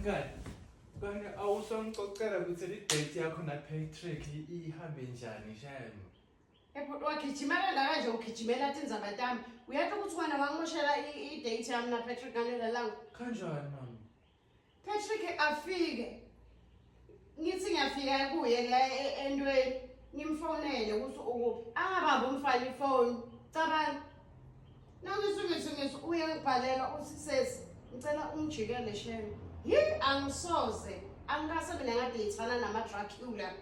Mngani, kani awusongicocela ukuthi le date yakho na Patrick ihambe njani shame. Ebhuti wagijima kangaka nje ugijimela tindzaba tami. Uyati ukuthi wena wangimoshela i-date yami na Patrick ngalelo langa. Kanjani mama? Patrick afike. Ngithi ngiyafika kuye la entweni ngimfonele ukuthi ukuphi. Angabambi umfana ifoni. Cabanga. Nangithi ngithi ngithi uyangibhalela uthi sesi ngicela ungijikele shame. Yi angisoze angikase mina ngadeyithana nama-dracula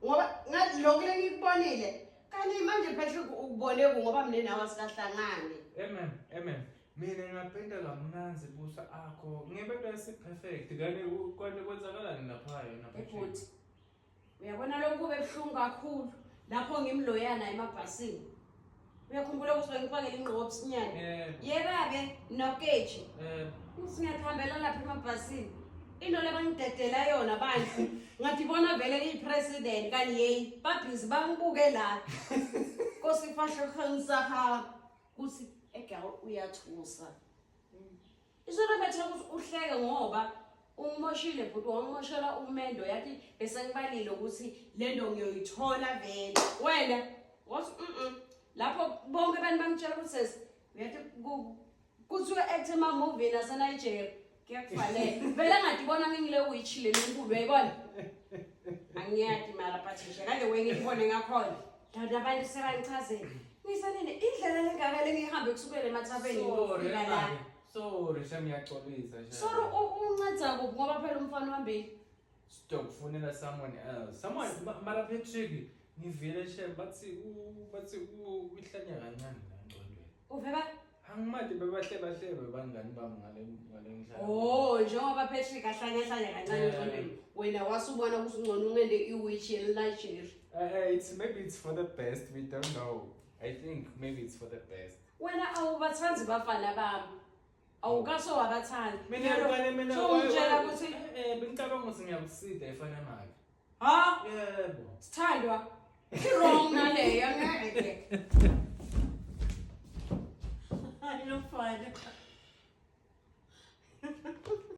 ngoba lokhu lengikubonile kanti manje Patrick ukubone ku ngoba mina nawe asikahlangani. Amen amen. Mina ngapenda kamnanzi busa akho ngebento esi-perfect kani kani kwenzakalani lapha yona Patrick? Ebhuti uyabona lokhu kube buhlungu kakhulu lapho ngimloyana emabhasini. Uyakhumbula ukuthi bengifakele ingqobsinyana. Yebo. Yeba-ke nokeji. Yebo. Ngithi ngiyakuhambela lapha emabhasini. Into le bangidedela yona bandla. Ngathi bona vele ngiyi-president kanti yeyi babhizi bangibuke la. Nkosi fahle kuthi egawu uyathusa. Isona bethe ukuthi uhleke ngoba ungimoshile bhuti wangimoshela umendo yathi bese ngibalile ukuthi le nto ngiyoyithola vele wena wathi mm lapho bonke abantu bangitshela ukuthi sesi uyathi kuthiwe act emamovini asenigeria kuyakufanele vele ngadibona ngingile witch le lenkulu uyayibona angiyadi mara but nje kade wengiyibone ngakhona Dada abantu sebangichazela. Ngisanene indlela lengaka lengihambe kusukela emathaveni Sorry, ngiyofika la. mame. Sorry, shame ngiyaxolisa shame. Sorry unceda kuphi ngoba phela umfana uhambile. Sitokufunela someone else. Someone mara Patrick ngivile shame bathi u bathi u uhlanya kancane la engqondweni. Uve ba? Angimati bebahle bahlebe bangani bami ngale ngale ngihlala. Oh, njengoba Patrick ahlanya hlanya kancane Eh. engqondweni. Wena wasubona ukuthi ungcono ungende i-witch yeliNigeria. It's maybe it's for the best. We don't know. I think maybe it's for the best. Wena awubathandi bafana bami. Awukaso wabathandi. Mina ngane mina So ungitshela ukuthi bengicabanga ukuthi ngiyakusida efana mali. ha Yebo. sithandwa. I-wrong naleyo ngeke.